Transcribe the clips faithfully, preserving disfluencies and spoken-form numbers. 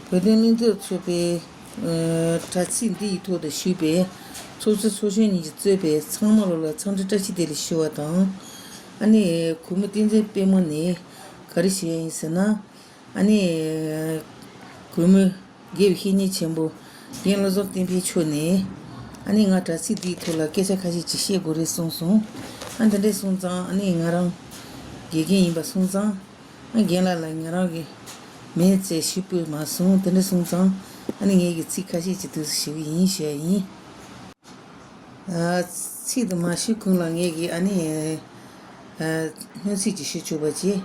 བོད་དོན་བློ་འཛིན་ཚོགས་པའི་ཨ་དྲ་ཚིགས་འདི་ཡི་ཐོག་ཏུ་ཞུགས་པའི་ཚོགས་གཙོ་ཚོགས་གཞོན་གཉིས་ཀྱིས་གཙོས་པའི་ཚང་མ་ལོ་ལ་འཚམས་འདྲི་བཀྲ་ཤིས་བདེ་ལེགས་ཞུ་བ་དང་། ཨ་ནི་གུས་མོ་བསྟན་འཛིན་དཔལ་མོ་ནས་ག་རེ་ཞུ་ཡ་ཡིན་ཟེར་ན། ཨ་ནི་གུས་མོ་དགེ་བའི་བཤེས་གཉེན་ཆེན་པོ་རྒན་བློ་བཟང་བསྟན་འཕེལ་མཆོག་ནས། ཨ་ནི་ང་དྲ་ཚིགས་འདིའི་ཐོག་ལ་སྐད་ཆ་ཁ་ཤས་ཅིག་བཤད་དགོས་རེད་གསུངས་སོང་། ཨ་འདི་འདྲས་སོང་ཙང་ཨ་ནི་ང་རང་དགེ་རྒན་ཡིན་པ་སོང་ཙང་། རྒན་ལགས་ལ་ང་རང་གི་མིང་བརྗེ་ཞུ་ཕོད་མ་སོང་། དེ་འདྲ་སོང་ཙང་ཨ་ནི་ངེད་ཀྱི་ཚིག་ཁ་ཤས་ཅིག་དུས་སུ་ཞུ་གི་ཡིན་ཞུ་ཡ་ཡིན། ཨ་ཚིག་དུ་མ་ཞུ་གོང་ལ་ངེད་ཀྱི་ཨ་ནི་ཨ་སྨོན་ཚིག་ཅིག་ཞུ་ཆོག་པ་བྱས།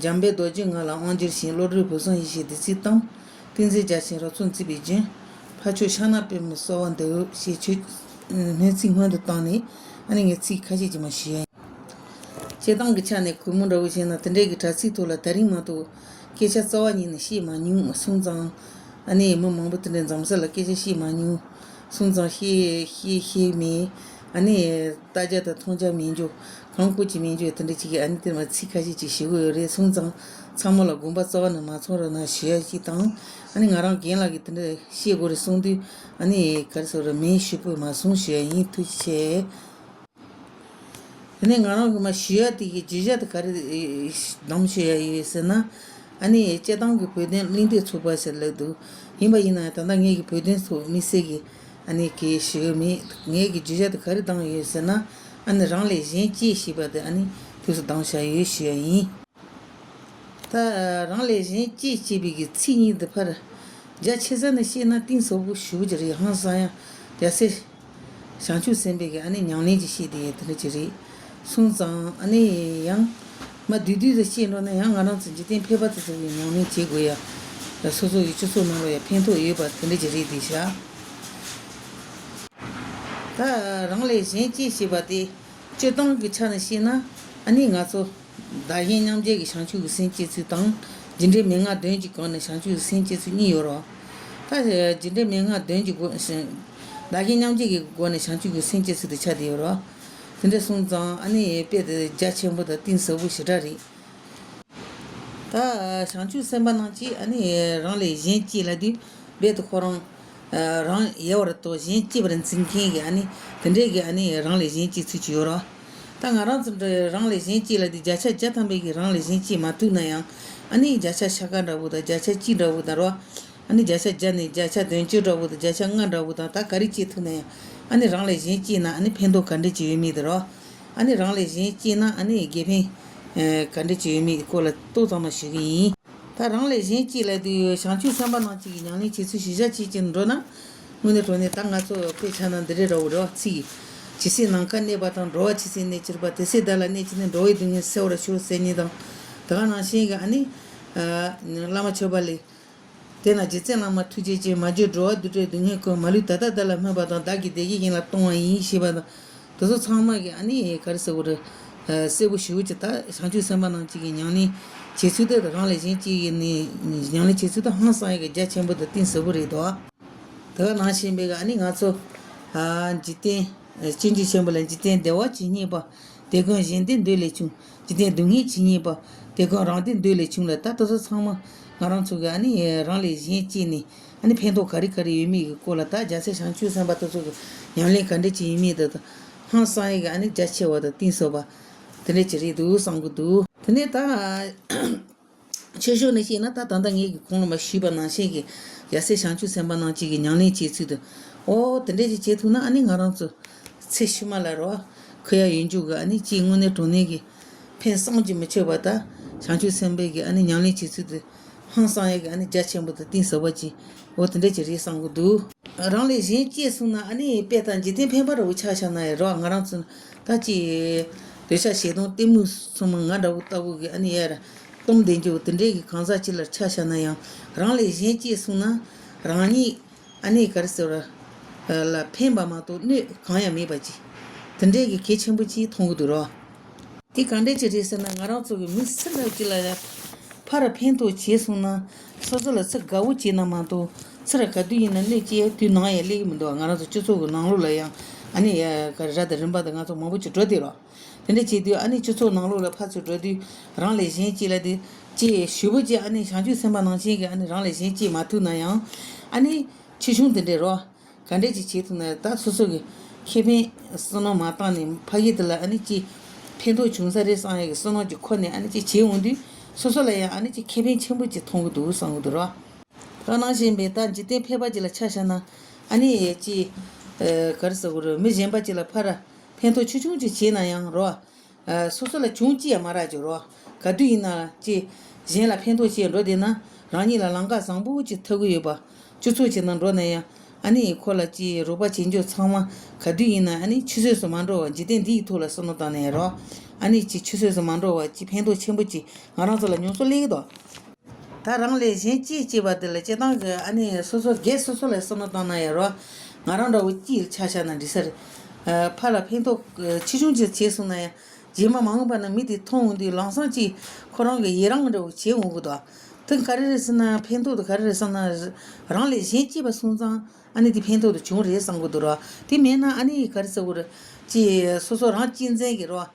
འཇམ་དཔལ་རྡོ་རྗེ་ང་ལ་དབང་བསྒྱུར་ཞིང་། བློ་གྲོས་བུ་བཟང་ཡེ་ཤེས་བདུད་རྩིས་གཏམས། ཏིང་འཛིན་རྒྱ་ཆེན་རབ་གསལ་མཛད་པའི་རྒྱུན། འཕགས་མཆོག་ཕྱག་ན་པདྨོ་གསོལ་བ་འདེབས་ཞེས་ཆོས་སྨོན་ཚིག་སྔོན་དུ་བཏང་ནས་ཨ་ནི་ངས་ཚིག་ཁ་ཤས་ཅིག་མ་ཞུ་ཡ་ཡིན། སྤྱིར་བཏང་གི་ཆ་ནས་གུས་མོ་འདྲ་བོ་བྱས་ན་དེ་འདྲའི་གི་དྲ་ཚིགས་ཐོག་ལ་ད་རིང་མ་གཏོགས་སྐད་ཆ་རྩ་བ་ཉིད་ནས་བཤད་མ་མྱོང་སོང་ཙང་། ཨ་ནི་མི་མང་པོ་དེ་འདྲའི་འཛོམས་ས་ལ་སྐད་ཆ་བཤད་མ་མྱོང་སོང་ཙང་བཤད་བཤད་ཤེས་མེད། ཨ་ནི་ལྟ་རྒྱ་དང་མཐོང་རྒྱ་མེད་འཇོག་གང་བཀོད་ཀྱི་མེད་འཇོག་དེ་འདྲ་ཅིག་གི་ཨ་ནི་དེ་མ་ཚིག་ཁ་ཤས་ཅིག་ཞུ་གི་ཡོད་རེད་སོང་ཙང་། ཚང་མ་ལ་དགོངས་པ་རྩ་བ་ནས་མ་ཚོམ་རོགས་གནང་ཞུ་ཡ་ཞིག་དང་། ཨ་ནི་ང་རང་རྒན་ལགས་ཀྱིས་དེ་འདྲ་བཤད་དགོས་རེད་གསུངས་དུས་ཨ་ནི་ག་རེ་ཟེར་རེད་མིང་ཞུ་ཕོད་མ་སོང་ཞུ་ཡ་ཡིན། ཐུགས་རྗེ་ཆེ། དེ་ནས་ང་རང་གི་མ་ཞུ་ཡ་དེ་གི་བརྗོད་བྱ་དེ་ག་རེ་གདམ་ཞུ་ཡ་ཡོད་ཟེར་ན། ཨ་ནི་སྤྱིར་བཏང་གི་བོད་དོན་གླེང་སྟེགས་ཚོགས་པ་ཟེར་ལབ་འདུག་ཡིན་པ་ཡིན་ན་ད་ལྟ་ངེད་ཀྱི་བོད་དོན་ཚོགས་དམིགས་བསལ་གྱི་ཨ་ནི་གི་ཞུ་གི་མེད། ངེད་ཀྱི་བརྗོད་བྱ་དེ་ག་རེ་བདམས་ཡོད་ཟེར་ན། ཨ་ནི་རང་ལས་གཞན་གཅེས་ཞེས་པ་དེ་ཨ་ནི་དུས་སུ་བདམས་བཞག་ཡོད་ཞུ་ཡ་ཡིན། ད་རང་ལས་གཞན་གཅེས་ཅེས་པའི་གི་ཚིག་གཉིས་འདི་ཕར་རྒྱ་ཆེ་ས་ནས་བཤད་ན་གཏིང་ཟབ་པོ་ཞེ་པོ་ཅིག་རེད། ཧང་སང་ཡང་རྒྱལ་སྲས་བྱང་ཆུབ་སེམས་དཔའི་གི་ཨ་ནི་ཉམས་ལེན་ཅིག་བཤད་དེ་ཡོད་དེ་འདྲ་ཅིག་རེད་སོང་ཙང་། ཨ་ནི་ཡང་མ་བསྡུས་བསྡུས་སུ་བཤད་འགྲོ་ན་ཡང་ང་རང་ཚོ་འཇིག་རྟེན་ཕལ་པ་ཚོ་ཚོ་གི་ཉམས་ལེན་བྱེད་དགོས་ཡ། སོ་སོ་གི་སྤྱི་ཚོགས་ནང་ལ་ཡང་ཕན་ཐོགས་ཡོད་པ་དེ་འདྲ་ཅིག་རེད་དེ་ཤག་ད་རང་ལས་གཞན་གཅེས་ཞེས་པ་དེ་སྤྱིར་བཏང་གི་ཆ་ནས་བཤད་ན་ཨ་ནི་ང་ཚོ་བདག་གཞན་མཉམ་བརྗེ་གི་བྱང་ཆུབ་ཀྱི་སེམས་བསྐྱེད་ཚུལ་དང་། རྒྱུ་འབྲས་མན་ངག་བདུན་གྱི་སྒོ་ནས་བྱང་ཆུབ་ཀྱི་སེམས་བསྐྱེད་ཚུལ་གཉིས་ཡོད་རེད། ད་རྒྱུ་འབྲས་མན་ངག་བདུན་གྱི་སྒོ་བདག་གཞན་མཉམ་བརྗེ་གི་སྒོ་ནས་བྱང་ཆུབ་ཀྱི་སེམས་བསྐྱེད་ཚུལ་དུ་ཆགས་བསྡད་ཡོད་རེད། དེ་འདྲ་སོང་ཙང་ཨ་ནི་དཔེ་དེ་རྒྱ་ཆེན་པོ་དང་གཏིང་ཟབ་པོ་ཞེ་དྲག་རེད། ད་བྱང་ཆུབ་སེམས་དཔའ་རྣམས་ཀྱིས་ཨ་ནི་རང་ལས་གཞན་གཅེས་ལབ་དུས་རྦད་དེ་ཁོ་རང་རང་ཡལ་བར་དོ་གཞན་གཅེས་པར་འཛིན་མཁན་གྱི་ཨ་ནི་དེ་འདྲས་ཀྱི་ཨ་ནི་རང་ལས་གཞན་གཅེས་ཚུལ་གྱི་ཡོད་རེད། ད་ང་རང་ཚོ་འདྲ་རང་ལས་གཞན་གཅེས་ལབ་དུས་བརྒྱ་ཆ་བརྒྱ་ཐམ་པའི་གི་རང་ལས་གཞན་གཅེས་མ་ཐུབ་ན་ཡང་ཨ་ནི་བརྒྱ་ཆ་ཕྱེད་ཀ་འདྲ་བོ་དང་བརྒྱ་ཆ་གཅིག་འདྲ་བོ་དང་རོ། ཨ་ནི་བརྒྱ་ཆ་བརྒྱ་ནས་བརྒྱ་ཆ་བདུན་ཅུ་འདྲ་བོ་དང་བརྒྱ་ཆ་ལྔ་འདྲ་བོ་དང་ད་ག་རེ་གཅེས་ཐུབ་ན་ཡང་ཨ་ནི་རང་ལས་གཞན་གཅེས་ན་ཨ་ནི་ཕན་ཐོགས་ག་འདྲས་ཀྱི་ཡོད་མེད་དེ་རོ། ཨ་ནི་རང་ལས་གཞན་གཅེས་ན་ཨ་ནི་དགེ་ཕན་ག་འདྲས་ཀྱི་ཡོད་མེད་སྐོར་ལ་ཏོག་ཙམ་མ་ཞུ་གི་ཡིན། ད་རང་ལས་གཞན་གཅེས་ལབ་དུས་བྱང་ཆུབ་སེམས་དཔའ་རྣམས་ཀྱི་ཉམས་ལེན་བྱེད་ཚུལ་གཞི་བཞག་བྱེད་ཀྱི་འགྲོ་ན། དངོས་གནས་དྲང་གནས་ད་ང་ཚོ་དཔེ་ཆ་ན་འདི་འདྲས་འདྲ་བོ་རེད་བ། ཚིག་ཇི་སྲིད་ནམ་མཁའ་གནས་པ་དང་། འགྲོ་བ་ཇི་སྲིད་གནས་ཀྱི་རིག་པ། དེ་སྲིད་བདག་ལ་གནས་ཀྱི་ནི། འགྲོ་བའི་སྡུག་བསྔལ་སེལ་བར་ཤོག་ཟེར་མཁན་དང་། དེ་ག་ནང་བཞིན་གྱི་ཨ་ནི་བླ་མ་མཆོད་པ་ལས། དེས་ན་རྗེ་བཙུན་བླ་མ་ཐུགས་རྗེ་ཅན། མ་གྱུར་འགྲོ་བ་དུད་འགྲོའི་སྡུག་བསྔལ་ཀུན། མ་ལུས་ད་ལྟ་བདག་ལ་སྨོད་པ་དང་། བདག་གིས་བདེ་གཤེགས་དབྱིངས་ལ་གཏོང་བ་ཡིན་ཞེས་པ་དང་། དེ་ཚོ་ཚང་མ་གི་ཨ་ནི་ག་རེ་ཟེར་དགོས་རེད། གསལ་པོ་ཞེ་པོ་ཅིག་ད་བྱང་ཆུབ་སེམས་དཔའ་རྣམས་ཀྱི་གི་ཉམས་ལེན་བྱེད་ཚུལ་དེ་རང་ལས་གཞན་གཅེས་ཀྱི་ནི་ཉམས་ལེན་བྱེད་ཚུལ་དེ་ཧང་སང་ཡ་གི་རྒྱ་ཆེན་པོ་དང་གཏིང་ཟབ་པོ་རེད་དོ། དེ་ག་ནང་བཞིན་པའི་གི་ཨ་ནི་ང་ཚོ་འཇིག་རྟེན་སྤྱོད་འཇུག་ཆེན་པོ་ལ། འཇིག་རྟེན་བདེ་བ་ཇི་སྙེད་པ། དེ་ཀུན་གཞན་དོན་འདོད་ལས་བྱུང་། འཇིག་རྟེན་སྡུག་བསྔལ་ཇི་སྙེད་པ། དེ་ཀུན་རང་དོན་འདོད་ལས་བྱུང་ལ། ད་དེ་ཚོ་ཚང་མ་ང་རང་ཚོ་གི་ཨ་ནི་རང་ལས་གཞན་གཅེས་ནས་ཨ་ནི་ཕན་ཐོགས་ག་རེ་ག་རེ་ཡོད་མེད་ཀྱི་སྐོར་ལ། ད་རྒྱལ་སྲས་བྱང་ཆུབ་སེམས་དཔའ་དེ་ཚོ་གི་ཉམས་ལེན་ག་འདྲ་ཅིག་ཡིན་མིན་དེ་དང་ཧང་སང་ཡས་ཀྱི་ཨ་ནི་རྒྱ་ཆེ་བ་དང་གཏིང་ཟབ་པ་དེ་འདྲ་ཅིག་རེད་འདུག་བསམ་གྱི་འདུག་དེ་ནས་ད་ཆོས་ཕྱོགས་ནས་བཤད་ན་ད་ད་ལྟ་ངས་ཀྱི་གོང་ལ་མ་ཞུས་པ་ནང་བཞིན་གྱི་རྒྱལ་སྲས་བྱང་ཆུབ་སེམས་དཔའ་རྣམས་ཀྱི་གི་ཉམས་ལེན་བྱེད་ཚུལ་དུ། ཨོ་དེ་འདྲ་ཅིག་བྱེད་ཐུབ་ན་ཨ་ནི་ང་རང་ཚོ་ཚེ་ཕྱི་མ་ལ་རོ་ཁོ་ཡ་ཡོད་འཇུག་གི་ཨ་ནི་ཅིག་དངོས་གནས་དྲང་གནས་ཀྱི་ཕན་བསམ་གྱིས་མི་ཁྱབ་པ་ད་བྱང་ཆུབ་སེམས་དཔའི་གི་ཨ་ནི་ཉམས་ལེན་བྱེད་ཚུལ་དུ་ཧང་སང་ཡས་ཀྱི་ཨ་ནི་རྒྱ་ཆེན་པོ་དང་གཏིང་ཟབ་པ་ཅིག་འོ་དེ་འདྲ་ཅིག་རེད་བསམ་གྱི་འདུག་རང་ལས་གཞན་གཅེས་སོང་ན་ཨ་ནི་དཔེ་དང་འཇིག་རྟེན་ཕན་པ་འདྲ་བོ་ཆ་བཞག་ན་ཡང་རོ། ང་རང་ཚོ་ད་ཅིག་འདོད་ཆགས་ཞེ་སྡང་གཏི་མུག་ཚང་མ་ང་འདྲ་བོ་ལྟ་བུ་གི་ཨ་ནི་ཡར་གཏོང་བསྡད་རྒྱུ་དེ་འདྲའི་གི་གང་ཟག་ཅིག་ལ་ཆ་བཞག་ན་ཡང་རང་ལས་གཞན་གཅེས་སོང་ན་རང་ཉིད་ཨ་ནི་ག་རེ་ཟེར་བ་ལ་ཕན་པ་མ་གཏོགས་གནོད་གང་ཡང་མེད་པ་ཅིག་དེ་འདྲའི་གི་གལ་ཆེན་པོ་ཅིག་མཐོང་གི་འདུག་རོ། དེ་གང་འདྲ་ཅིག་རེད་ཟེར་ན་ང་རང་ཚོ་གི་མི་སུ་འདྲ་ཅིག་ལ་ཡང་ཕར་ཕན་ཐོགས་བྱས་སོང་ན་སོ་སོ་ལ་ཚིག་དགའ་བོ་བྱས་ན་མ་གཏོགས་ཚུར་ག་དུས་ཡིན་ན་གནོད་སྐྱེལ་དུས་ནང་ཡང་སླེབས་ཀྱི་མི་འདུག་ང་རང་ཚོ་སྤྱི་ཚོགས་ཀྱི་ནང་ལོགས་ལ་ཡང་ཨ་ནི་ཡ་ག་རེ་ར་དང་རིམ་པ་དང་ང་ཚོ་མང་པོ་ཅིག་འགྲོ་བསྡད་རོགས། དེ་འདྲ་བྱེད་དུས་ཨ་ནི་སྤྱི་ཚོགས་ནང་ལོགས་ལ་ཕར་ཚུར་འགྲོ་དུས་རང་ལས་གཞན་གཅེས་ལབ་དུས་ ཅེས་ཞུ་བོ་ཅེས་ཨ་ནི་བྱང་ཆུབ་སེམས་དཔའ་ནང་བཞིན་གྱི་ཨ་ནི་རང་ལས་གཞན་གཅེས་མ་ཐུབ་ན་ཡང་། ཨ་ནི་ཆེ་ཆུང་དེ་འདྲའི་རོ། ག་འདྲས་ཅིག་བྱེད་ཐུབ་ན་ད་སོ་སོ་གི་ཁེ་ཕན་བསམ་བློ་མ་བཏང་ནས་ཕ་གི་དེ་ལ་ཨ་ནི་ཅིག་ཕན་ཐོགས་བྱུང་ས་རེད་བསམ་ཡག་གི་བསམ་བློ་ཅིག་འཁོར་ནས་ཨ་ནི་ཅིག་བྱེད་འོང་དུས་སོ་སོ་ལ་ཡང་ཨ་ནི་ཅིག་ཁེ་ཕན་ཆེན་པོ་ཅིག་མཐོང་གི་འདུག་བསམ་གི་འདུག་རོ། ད་ནང་བཞིན་པའི་ད་འཇིག་རྟེན་ཕལ་པ་ཅིག་ལ་ཆ་བཞག་ན་ཨ་ནི་ཅིག་ག་རེ་ཟེར་དགོས་རེད། མི་གཞན་པ་ཅིག་ལ་ཕར་ཕན་ཐོགས་ཆེ་ཆུང་ཅིག་བྱས་ན་ཡང་རོ། སོ་སོ་ལ་གྱོང་ཅི་ཡང་མ་རག་ཅིག་རོ། ག་དུས་ཡིན་ན་ཅི། གཞན་ལ་ཕན་ཐོགས་བྱེད་འགྲོ་བསྡད་ན་རང་ཉིད་ལ་ལམ་ཁ་བཟང་པོ་ཅིག་ཐུག་གི་ཡོད་པ། སྤྱི་ཚོགས་ཅིག་ནང་འགྲོ་ན་ཡང་ཨ་ནི་ཁོ་ལ་ཅི་རོགས་པ་བྱེད་འཇོག་ཚང་མ་ག་དུས་ཡིན་ན་ཨ་ནི་ཆུད་ཟོས་སུ་མ་འགྲོ་བ། འཇིག་རྟེན་འདི་ཡི་ཐོག་ལ་བསམ་བློ་བཏང་ན་ཡང་རོ། ཨ་ནི་ཅི་ཆུད་ཟོས་སུ་མ་འགྲོ་བ་ཅི་ཕན་ཐོགས་ཆེན་པོ་ཅིག་ང་རང་ཚོ་ལ་མྱོང་ཚོར་སླེབས་ཀྱི་འདུག་ད་རང་ལས་གཞན་གཅེས་ཅེས་པ་དེ་ལ་སྤྱིར་བཏང་གི་ཨ་ནི་སོ་སོ་སྒེར་སོ་སོ་ལ་བསམ་བློ་བཏང་ན་ཡང་རོ། ང་རང་འདྲ་བོ་གཅིག་ལ་ཆ་བཞག་ན་འགྲིག་ས་རེད། ཕར་ལ་ཕན་ཐོགས་ཆེ་ཆུང་ཅིག་བྱས་སོང་ན་ཡང་རྗེས་མ་མ་འོངས་པ་ན་མི་དེ་མཐོང་འོང་དུས་ལམ་སང་ཅིག་ཁོ་རང་གི་ཡི་རང་འདྲ་བོ་བྱེད་འོང་གི་འདུག་དེ་ག་རེ་རེད་ཟེར་ན་ཕན་ཐོགས་དེ་ག་རེ་རེད་ཟེར་ན། རང་ལས་གཞན་གཅེས་པ་སོང་ཙང་ཨ་ནི་དེ་ཕན་ཐོགས་དེ་བྱུང་རེད་བསམ་གི་འདུག་ར། དེ་མེད་ན་ཨ་ནི་ག་རེ་ཟེར་དགོས་རེད། ཅིག་སོ་སོ་རང་གཅེས་འཛིན་གྱི་རོ།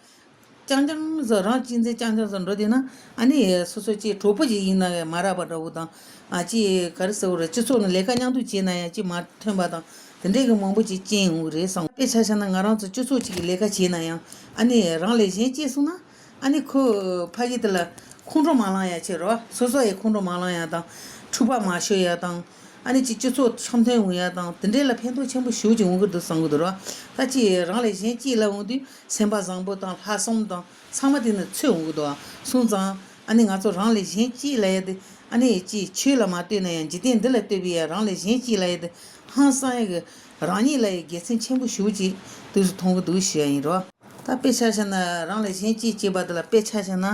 རྐྱང་རྐྱང་བཟོ་རང་གཅེས་འཛིན་རྐྱང་རྐྱང་བཟོ་འགྲོ་དེ་ན་ཨ་ནི་སོ་སོ་ཅིག་གྲོགས་པོ་ཅིག་ཡིན་ན་མ་རག་པ་འདྲ་བོ་དང་། ཨ་ཅིག་ག་རེ་ཟེར་བ་རེད། སྤྱི་ཚོགས་ནང་ལས་ཀ་མཉམ་དུ་བྱས་ན་ཡང་ཅིག་མ་མཐུན་པ་དང་དེ་འདྲས་ཀྱི་མང་པོ་ཅིག་རྐྱེན་ཡོང་གི་རེད་བསམ། དཔེ་ཆ་བཞག་ན་ང་རང་ཚོ་སྤྱི་ཚོགས་ཅིག་གི་ལས་ཀ་བྱས་ན་ཡང་ཨ་ནི་རང་ལས་གཞན་གཅེས་སོང་ན་ཨ་ནི་ཁོ་ཕ་གི་དེ་ལ་ཁོང་ཁྲོ་མ་ལངས་ཡ་བྱེད་རོགས། སོ་སོ་ཡི་ཁོང་ཁྲོ་མ་ལངས་ཡ་དང་འཁྲུག་པ་མ་ཤོར་ཡ་དང་། ཨ་ནི་ཅིག་སྤྱི་ཚོགས་འཆམ་མཐུན་ཡོང་ཡ་དང་དེ་འདྲས་ལ་ཕན་ཐོགས་ཆེན་པོ་ཞེ་པོ་ཅིག་ཡོང་གི་འདུག་བསམ་གི་འདུག་ར། ད་ཅིག་རང་ལས་གཞན་གཅེས་ལ་འོང་དུས་སེམས་པ་བཟང་པོ་དང་ལྷག་བསམ་དང་ཚང་མ་དེ་ནི་ཚུར་འོང་གི་འདུག་ཨ། སོང་ཙང་ཨ་ནི་ང་ཚོ་རང་ལས་གཞན་གཅེས་ལབ་ཡ་དེ་ཨ་ནི་ཅིག་ཆོས་ལ་མ་ལྟོས་ན་ཡང་འཇིག་རྟེན་འདི་ལ་ལྟོས་པའི་ཡ་རང་ལས་གཞན་གཅེས་ལབ་ཡ་དེ་ཧང་སང་ཡ་གི་རང་ཉིད་ལ་ཡ་དགེ་མཚན་ཆེན་པོ་ཞེ་པོ་ཅིག་དུས་སུ་མཐོང་གི་འདུག་ཞུ་ཡ་ཡིན་རོ། ད་དཔེ་ཆ་བཞག་ན་རང་ལས་གཞན་གཅེས་ཅེས་པ་དེ་ལ་དཔེ་ཆ་བཞག་ན་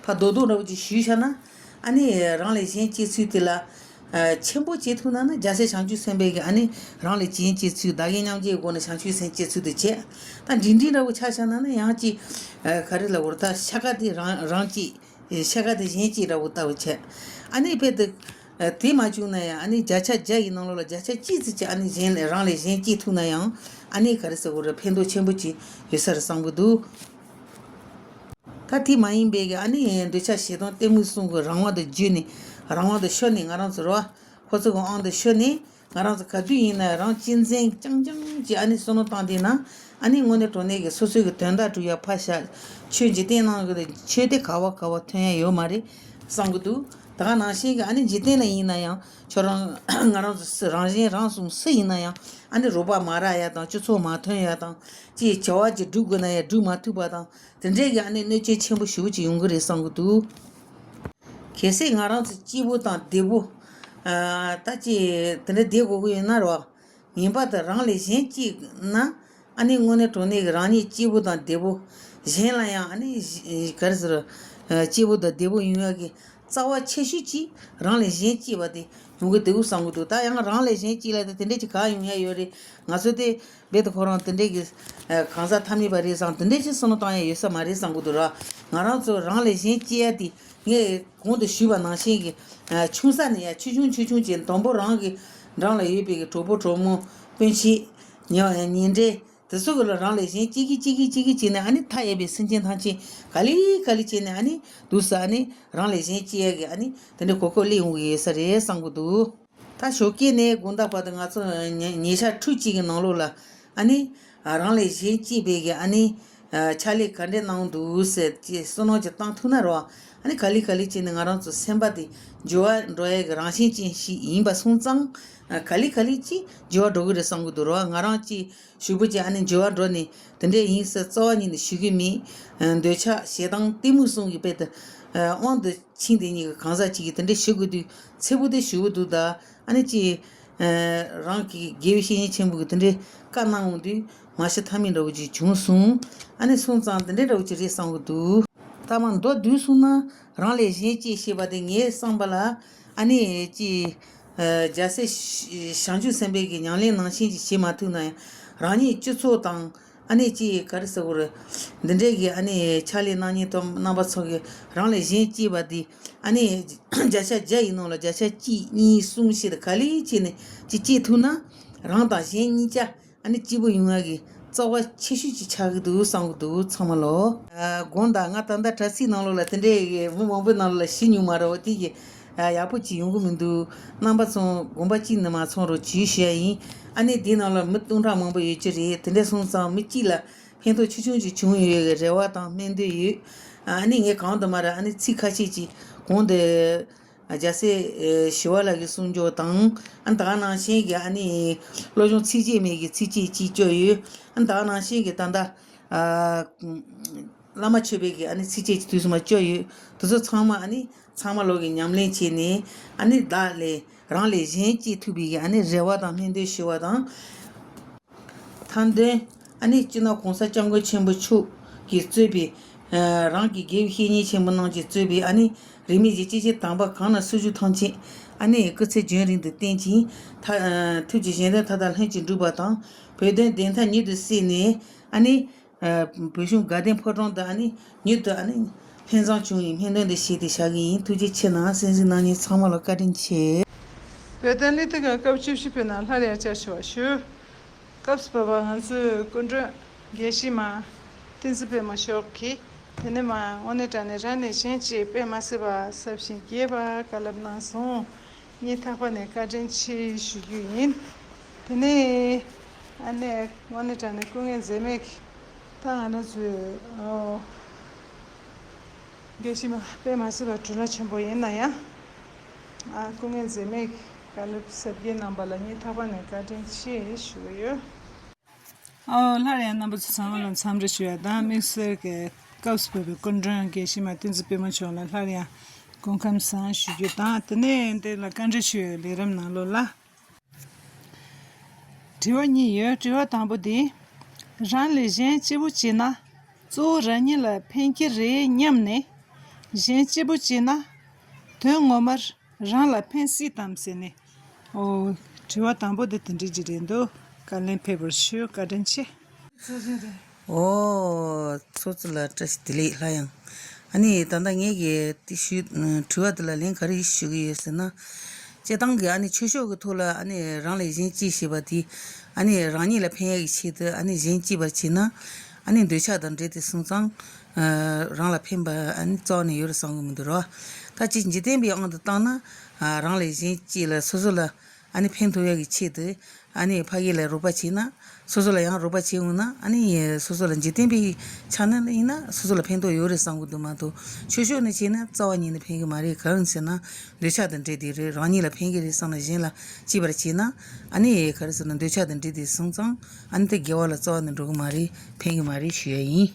ཕར་རྡོག་རྡོག་འདྲ་བོ་ཅིག་ཞུས་བཞག་ན་ཨ་ནི་རང་ལས་གཞན་གཅེས་ཚུལ་དེ་ལ་ཆེན་པོ་བྱེད་ཐུབ་ན་ན་རྒྱལ་སྲས་བྱང་ཆུབ་སེམས་དཔའི་གི་ཨ་ནི་རང་ལས་གཞན་གཅེས་ཚུལ་བདག་གིས་མཉམ་བརྗེའི་སྒོ་ནས་བྱང་ཆུབ་སེམས་གཅེས་ཚུལ་དུ་བྱེད། ད་འབྲིང་འབྲིང་འདྲ་བོ་ཆ་བཞག་ན་ན་ཡང་ཅིག་ག་རེ་ལབ་དགོས་རེད། ད་ཤ་ཁ་དེ་རང་རང་གཅེས། ཤ་ཁ་དེ་གཞན་གཅེས་འདྲ་བོ་ལྟ་བུ་བྱས། ཨ་ནི་དཔེ་དེ། དེ་མ་བྱུང་ན་ཡང་ཨ་ནི་བརྒྱ་ཆ་བརྒྱ་ཡི་ནང་ལོགས་ལ་བརྒྱ་ཆ་གཅིག་ཙམ་ཅིག་ཨ་ནི་གཞན་ལས་རང་ལས་གཞན་གཅེས་ཐུབ་ན་ཡང་ཨ་ནི་ག་རེ་ཟེར་དགོས་རེད། ཕན་ཐོགས་ཆེན་པོ་ཅིག་ཡོད་ས་རེད་བསམ་གི་འདུག་ད་དེ་མ་ཡིན་པའི་གི་ཨ་ནི་འདོད་ཆགས་ཞེ་སྡང་གཏི་མུག་གསུམ་གི་རང་དབང་དུ་བརྒྱུད་ནས་རང་དབང་དུ་ཤོར་ནས་ང་རང་ཚོ་རོ། ཁོ་ཚོ་གི་དབང་དུ་ཤོར་ནས་ང་རང་ཚོ་ག་དུས་ཡིན་ན་རང་གཅེས་འཛིན་རྐྱང་རྐྱང་གི་ཨ་ནི་བསམ་བློ་བཏང་བསྡད་ན་ཨ་ནི་དངོས་གནས་དྲང་གནས་ཀྱི་སོ་སོའི་གི་དོན་དག་སྒྲུབ་ཡ་ཕར་བཞག་ཆོས་འཇིག་རྟེན་ནང་གི་ཆོས་དེ་ག་བ་ག་བ་ཐོན་ཡ་ཡོད་མ་རེད་བསམ་གི་འདུག་ད་ག་ནང་བཞིན་གི་ཨ་ནི་འཇིག་རྟེན་ལ་ཡིན་ན་ཡང་ཁྱོད་རང་ང་རང་ཚོ་རང་གཞན་རང་གསུམ་སུ་ཡིན་ན་ཡང་ཨ་ནི་རོགས་པ་མ་རག་ཡ་དང་སྤྱི་ཚོགས་མ་མཐུན་ཡ་དང་ཅིག་བྱ་བ་ཅིག་སྒྲུབ་དགོས་ན་ཡང་སྒྲུབ་མ་ཐུབ་པ་དང་དེ་འདྲས་ཀྱི་ཨ་ནི་གནོད་སྐྱོན་ཆེན་པོ་ཞེ་པོ་ཅིག་ཡོང་གི་རེད་བསམ་གི་འདུག་གལ་སྲིད་ང་རང་ཚོ་སྐྱིད་པོ་དང་བདེ་པོ། ཨ་ད་ཅི་དེ་འདྲ་བསྡད་དགོས་ཀྱི་ཡོད་ན་རོ། ངེས་པར་དུ་རང་ལས་གཞན་གཅེས་ན་ཨ་ནི་དངོས་གནས་དྲང་གནས་ཀྱི་རང་ཉིད་སྐྱིད་པོ་དང་བདེ་པོ། གཞན་ལ་ཡང་ཨ་ནི་ག་རེ་ཟེར། སྐྱིད་པོ་དང་བདེ་པོ་ཡོང་ཡག་གི་རྩ་བ་ཆེ་ཤོས་ཀྱིས་རང་ལས་གཞན་གཅེས་པ་དེ་ཡོང་གི་འདུག་བསམ་གི་འདུག་ད་ཡང་རང་ལས་གཞན་གཅེས་ལ་དེ་དེ་འདྲས་ཀྱི་ག་ཡོང་ཡག་ཡོད་རེད། ང་ཚོ་དེ་རྦད་དེ་ཁོ་རང་དེ་འདྲས་ཀྱི་གང་ཟག་ཐ་མལ་པ་རེད་བསམ་དེ་འདྲས་ཀྱི་བསམ་བློ་བཏང་ཡག་ཡོད་ས་མ་རེད་བསམ་གི་འདུག་ར། ང་རང་ཚོ་རང་ལས་གཞན་གཅེས་ཡག་དེ། ངས་གོང་དུ་ཞུས་པ་ནང་བཞིན་གྱི། ཆུང་ས་ནས་ཡང་ཆུང་ཆུང་ཆུང་ཆུང་བྱས་དང་པོ་རང་གི་འགྲམ་ལ་ཡོད་པའི་གི་གྲོགས་པོ་གྲོགས་མོ་སྤུན་མཆེད། ཉེ་བ་ཡང་ཉེ་འབྲེལ་དེ་ཚོ་གི་ལ་རང་ལས་གཞན་གཅེས་ཀྱི་གཅེས་ཀྱི་གཅེས་ཀྱི་བྱས་ནས་ཨ་ནི་མཐའ་ཡས་པའི་སེམས་ཅན་ཐམས་ཅད་ག་ལེ་ག་ལེ་བྱས་ནས་ཨ་ནི་འདུག་ས་ཨ་ནི་རང་ལས་གཞན་གཅེས་ཡ་གི་ཨ་ནི་དེ་འདྲའི་གོ་སྐབས་སླེབས་ཡོང་གི་ཡོད་ས་རེད་བསམ་གི་འདུག་ད་ཞོགས་ཀས་ནས་དགོང་དག་བར་དུ་ང་ཚོ་ཉེ་ཉེ་ཆར་ཕྲུག་གཅིག་གི་ནང་ལོགས་ལ་ཨ་ནི་རང་ལས་གཞན་གཅེས་པའི་གི་ཨ་ནི་ཕྱག་ལས་ག་འདྲས་གནང་འདུག་ཟེར་ཅེས་བསམ་བློ་ཅིག་བཏང་ཐུབ་ན་རོ། ཨ་ནི་ག་ལེ་ག་ལེ་བྱས་ནས་ང་རང་ཚོ་སེམས་པ་དེ་འགྱུར་བ་འགྲོ་ཡ་གི་རང་བཞིན་ཅན་ཞིག་ཡིན་པ་སོང་ཙང་ག་ལེ་ག་ལེ་ཅིག་འགྱུར་བ་འགྲོ་གི་རེད་བསམ་གི་འདུག་རོ། ང་རང་ཅིག་ཞུ་བོ་ཅིག་ཨ་ནི་འགྱུར་བ་འགྲོ་ནས་དེ་འདྲས་ཡིན་ཟེར་རྩ་བ་ཉིད་ནས་ཞུ་གི་མེད། འདོད་ཆགས་ཞེ་སྡང་གཏི་མུག་གསུམ་གྱི་དཔེ་དེ་དབང་དུ་ཕྱིན་དེ་གཉིས་ཀྱི་གང་ཟག་གཅིག་གིས་དེ་འདྲས་ཞུ་དགོས་དུས་ཚེ་བོ་དེ་ཞུ་གི་འདུག་ད་ཨ་ནི་ཅི། རང་གི་དགེ་བའི་བཤེས་གཉེན་ཆེན་པོ་གིས་དེ་འདྲས་བཀའ་གནང་འོང་དུས་མ་ཤི་ཐ་མལ་འདྲ་བོ་ཅིག་བྱུང་སོང་། ཨ་ནི་སོང་ཙང་དེ་འདྲས་འདྲ་བོ་ཅིག་རེད་བསམ་གི་འདུག་ད་མ་མདོར་བསྡུས་སོང་ན་རང་ལས་གཞན་གཅེས་ཞེས་པ་དེ་ངའི་བསམ་པ་ལ་ཨ་ནི་ཅི། རྒྱལ་སྲས་བྱང་ཆུབ་སེམས་དཔའི་གི་ཉམས་ལེན་ནང་བཞིན་ཅིག་བྱེད་མ་ཐུབ་ན་ཡང་རང་ཉིད་སྤྱི་ཚོགས་དང་། ཨ་ནི་ཅི་ག་རེ་ཟེར་དགོས་རེད། འདི་འདྲའི་གི་ཨ་ནི་ཕྱག་ལས་གནང་མཁན་དང་རྣམ་པ་ཚོ་གི་རང་ལས་གཞན་གཅེས་པ་འདི་ཨ་ནི་བརྒྱ་ཆ་བརྒྱ་ཡི་ནང་ལ་བརྒྱ་ཆ་གཅིག་གཉིས་གསུམ་ཞིག་ཏུ་ག་ལེ་བྱས་ནས་ཅི་གཅེས་ཐུབ་ན་རང་དང་གཞན་གཉིས་ཀ་ཨ་ནི་སྐྱིད་པོ་ཡོང་ཡ་གི་ རྩ་བ་ཆེ་ཤོས་ཅིག་ཆགས་ཀྱི་འདུག་བསམ་གྱི་འདུག་ཚང་མ་ལོ། ཨ། དགོངས་དག། ང་ད་ལྟ་དྲ་ཚིགས་ནང་ལོགས་ལ་དེ་འདྲའི་མི་མང་པོའི་ནང་ལོགས་ལ་ཞུ་མྱོང་མ་རེད། འོ་དེ་གི་ཨ། ཡག་པོ་ཅིག་ཡོང་གི་མི་འདུག་རྣམ་པ་ཚོ་དགོངས་པ་གཅིག་ནས་མ་ཚོམ་རོགས་བྱེད་ཞུ་ཡ་ཡིན། ཨ་ནི་དེའི་ནང་ལ་མི་སྟོང་ཕྲག་མང་པོ་ཡོད་ཀྱི་རེད། དེ་འདྲ་སོང་ཙང་མི་གཅིག་ལ་ཕན་ཐོགས་ཆུང་ཆུང་ཅིག་བྱུང་ཡོད་པའི་རེ་བ་དང་སྨོན་འདུན་ཡོད། ཨ་ནི་ངས་གང་དུ་མ་རེད། ཨ་ནི་ཚིག་ཁ་ཤས་ཅིག་གོང་དུ་རྒྱལ་སྲས་ཞི་བ་ལྷ་གི་གསུང་མཆོག་དང་། ཨ་ནི་ད་ག་ནང་བཞིན་གྱི་ཨ་ནི་བློ་སྦྱོང་ཚིགས་བཅད་མའི་གི་ཚིགས་བཅད་ཅིག་བཅོས་ཡོད། ཨ་ནི་ད་ག་ནང་བཞིན་གྱི་ད་ལྟ་ཨ། བླ་མ་མཆོད་པའི་གི་ཨ་ནི་ཚིགས་བཅད་ཀྱི་དུས་སུ་མ་བཅོས་ཡོད། དེ་ཚོ་ཚང་མ་ཨ་ནི་ཚང་མ་ལོག་གི་ཉམས་ལེན་བྱས་ནས། ཨ་ནི་བདག་ལས་རང་ལས་གཞན་གཅེས་ཐུབ་པའི་གི་ཨ་ནི་རེ་བ་དང་སྨོན་འདུན་ཞུ་བ་དང་། མཐའ་དོན་ཨ་ནི་སྤྱི་ནོར་༸གོང་ས་༸སྐྱབས་མགོན་ཆེན་པོ་མཆོག་གིས་གཙོས་པའི་ཨ། རང་གི་དགེ་བའི་བཤེས་གཉེན་ཆེན་པོ་རྣམས་ཀྱིས་གཙོས་པའི་ཨ་ནི་རིས་མེད་ཀྱི་སྐྱེས་ཆེན་དམ་པ་གང་ན་སུ་བཞུགས་ཐམས་ཅད་ཨ་ནི་སྐུ་ཚེ་རྒྱུན་རིང་དུ་བརྟན་ཅིང་། ཐ། ཨ། ཐུགས་ཀྱི་བཞེད་དོན་མཐའ་དག་ལྷུན་གྱིས་འགྲུབ་པ་དང་། བོད་དོན་བདེན་མཐའ་མྱུར་དུ་གསལ་ནས། ཨ་ནི་ཨ། བོད་གཞུང་དགའ་ལྡན་ཕོ་བྲང་དུ་ཨ་ནི་མྱུར་དུ་ཨ་ནི་ལྷུན་གཙང་བྱུང་བའི་སྨོན་འདུན་འདི་བཞེས་ཏེ་བཞག་གི་ཡིན། ཐུགས་རྗེ་ཆེ་གནང་། གསན་གཟིགས་གནང་མཁན་ཚང་མ་ལ་བཀའ་དྲིན་ཆེ། བོད་དོན་གླེང་སྟེགས་ཁང་སྐབས་བཅུ་བཞི་པའི་ནང་སླར་ཡང་བཅར་ཆེ་བ་ཞུ། སྐབས་སུ་བབས་པ་ང་ཚོའི་སྐུ་མགྲོན་དགེ་བཤེས་མ་བསྟན་འཛིན་པད་མ་མཆོག་གིས། དེ་ནས་མ་དངོས་གནས་དྲང་གནས་རང་ལས་གཞན་གཅེས་དཔེ་མ་སྲིད་པ་ཟབ་ཞིང་རྒྱས་པ་བཀའ་སློབ་གནང་སོང་། སྙིང་ཐག་པ་ནས་བཀའ་དྲིན་ཆེ་ཞུ་རྒྱུ་ཡིན། དེ་ནས་ཨ་ནེ་དངོས་གནས་དྲང་གནས་སྐུ་ངལ་འཛེམས་མེད་ཀྱིས། ད་ང་རང་ཚོའི་ཨོ། དགེ་བཤེས་མ་དཔེ་མ་སྲིད་པ་གྲུ་བླ་ཆེན་པོ་ཡིན་ན་ཡང་། ཨ། སྐུ་ངལ་འཛེམས་མེད་ཀྱིས་བཀའ་སློབ་ཟབ་རྒྱས་གནང་པ་ལ་སྙིང་ཐག་པ་ནས་བཀའ་དྲིན་ཆེ་ཞུ་གི་ཡོད། ཨོ། སླར་ཡང་རྣམ་པ་ཚོ་ཚང་མ་ལ་འཚམས་འདྲི་ཞུ་ཡ་དང་། དམིགས་བསལ་གྱི་སྐབས་སུ་བབས་པའི་སྐུ་མགྲོན་དགེ་བཤེས་མ་བསྟན་འཛིན་པད་མ་མཆོག་ལ་སླར་ཡང་སྐུ་ཁམས་བཟང་ཞུ་རྒྱུ་དང་། དེ་ནས་འདི་ལ་བཀའ་འདྲི་ཞུ་ཡའི་ལས་རིམ་ནང་ལོགས་ལ། དྲི་བ་གཉིས་ཡོད། དྲི་བ་དང་པོ་དེ། རང་ལས་གཞན་གཅེས་པོ་བྱས་ན་གཙོ་བོ་རང་ཉིད་ལ་ཕན་གྱི་རེད་སྙམ་ནས། གཞན་གཅེས་པོ་བྱས་ན་དོན་ངོ་མར་རང་ལ་ཕན་སྲིད་དམ་ཟེར་ནས། ཨོ། དྲི་བ་དང་པོ་དེ་དེ་འདྲ་ཅིག་རེད་འདུག་བཀའ་ལན་ཕེབས་པར་ཞུ། བཀའ་དྲིན་ཆེ། ཚོགས་ཆེན་རེད། ཨོ། ཚོགས་གཙོ་ལགས་བཀྲ་ཤིས་བདེ་ལེགས། སླར་ཡང་། ཨ་ནི་ད་ལྟ་ངེད་ཀྱིས་དེ་ཞུས། དྲི་བ་དེ་ལ་ལན་ག་རེ་ཞུ་གི་ཡོད་ཟེར་ན། སྤྱིར་བཏང་གི་ཨ་ནི་ཆོས་ཕྱོགས་ཀྱི་ཐོག་ལ་ཨ་ནི་རང་ལས་གཞན་གཅེས་ཞེས་པ་དེ། ཨ་ནི་རང་ཉིད་ལ་ཕན་ཡག་གི་ཆེད་དུ་ཨ་ནི་གཞན་གཅེས་པར་བྱས་ན། ཨ་ནི་འདོད་ཆགས་དང་འབྲེལ་ཏེ་སོང་ཙང་། ཨ། རང་ལ་ཕན་པ་ཨ་ནི་རྩ་བ་ནས་ཡོད་རེད་བསམ་གྱི་མི་འདུག་ར། ད་ཅིག་འཇིག་རྟེན་པའི་དབང་དུ་བཏང་ན། ཨ། རང་ལས་གཞན་གཅེས་ལ་སོ་སོ་ལ་ཨ་ནི་ཕན་ཐོགས་ཡག་གི་ཆེད་དུ། ཨ་ནི་ཕ་གི་ལ་རོགས་པ་བྱས་ན། སོ་སོ་ལ་ཡང་རོགས་པ་བྱས་འོང་ན། ཨ་ནི་སོ་སོ་ལ་འཇིག་རྟེན་པའི་ཆ་ནས་ཡིན་ན་སོ་སོ་ལ་ཕན་ཐོགས་ཡོད་རེད་བསམ་གྱི་འདུག་མ་གཏོགས། ཆོས་ཕྱོགས་ནས་བྱས་ན་རྩ་བ་ཉིད་ནས་ཕན་གྱི་མ་རེད། གང་ཟེར་ན་འདོད་ཆགས་དང་འབྲེལ་ཏེ་རེད། རང་ཉིད་ལ་ཕན་གྱི་རེད་བསམ་ན་གཞན་ལ་གཅེས་པར་བྱས་ན། ཨ་ནི་ག་རེ་ཟེར་ན་འདོད་ཆགས་དང་འབྲེལ་ཏེ་སོང་ཙང་། ཨ་ནི་དེ་དགེ་བ་ལ་རྩ་བ་ནས་འགྲོ་གི་མ་རེད། ཕན་གྱི་མ་རེད་ཞུ་ཡ་ཡིན།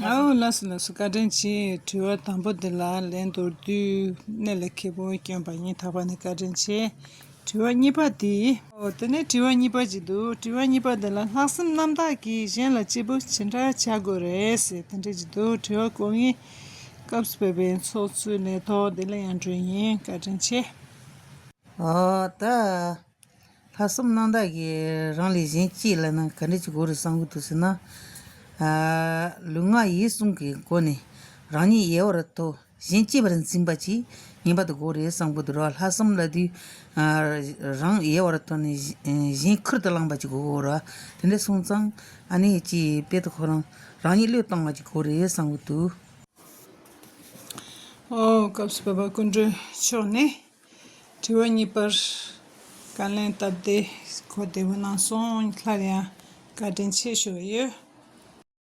ཨའོ། ལགས་སོ་ལགས་སོ། བཀའ་དྲིན་ཆེ། དྲི་བ་དང་པོ་འདི་ལ་ལན་མདོར་བསྡུས་གནད་ལ་འཁེལ་པོ་བསྐྱོན་པ་ཡིན། ཐག་པ་ནས་བཀའ་དྲིན་ཆེ། དྲི་བ་གཉིས་པ་འདི། ཨོ། དེ་ནས་དྲི་བ་གཉིས་པ་ཅིག་འདུག་དྲི་བ་གཉིས་པ་འདི་ལ་ལྷག་བསམ་རྣམ་དག་གིས་གཞན་ལ་གཅེས་པོ་ཇི་འདྲ་བྱ་དགོས་རེད་ཟེར་དེ་འདྲ་ཅིག་འདུག་དྲི་བ་གོ་མཁན་སྐབས་སུ་བབས་པའི་ཚོགས་གཙོའི་ལས་ཐོག་འདི་ལ་ཡང་འགྲོ་ཡིན། བཀའ་དྲིན་ཆེ། ཨོ། ད། ལྷག་བསམ་རྣམ་དག་གིས་རང་ལས་གཞན་གཅེས་ལབ་ན་ག་འདྲ་ཅིག་དགོས་རེད་བསམ་གྱི་འདུག་ཟེར་ན། ཨ། ལུས་ངག་ཡིད་གསུམ་གྱི་སྒོ་ནས་རང་ཉིད་ཡལ་བར་དོར། གཞན་གཅེས་པར་འཛིན་པ་ཅིག་ངེས་པར་དུ་དགོས་རེད་བསམ་གྱི་འདུག་ར། ལྷག་བསམ་ལབ་དུས། ཨ། རང་ཡལ་བར་དོར་ནས་གཞན་ཁུར་དུ་བླངས་པ་ཅིག་དགོས་ར། དེ་འདྲ་སོང་ཙང་ཨ་ནི་ཅིག་དཔེ་དེ་ཁོ་རང་རང་ཉིད་བློས་བཏང་བ་ཅིག་དགོས་རེད་བསམ་གྱི་འདུག་ཨོ། སྐབས་སུ་བབས་པ་སྐུ་མགྲོན་མཆོག་ནས། དྲི་བ་གཉིས་པར་བཀའ་ལན་སྟབས་བདེ་གོ་བདེ་པོ་གནང་སོང་། སླར་ཡང་བཀའ་དྲིན་ཆེ་ཞུ་བ་ཡོད།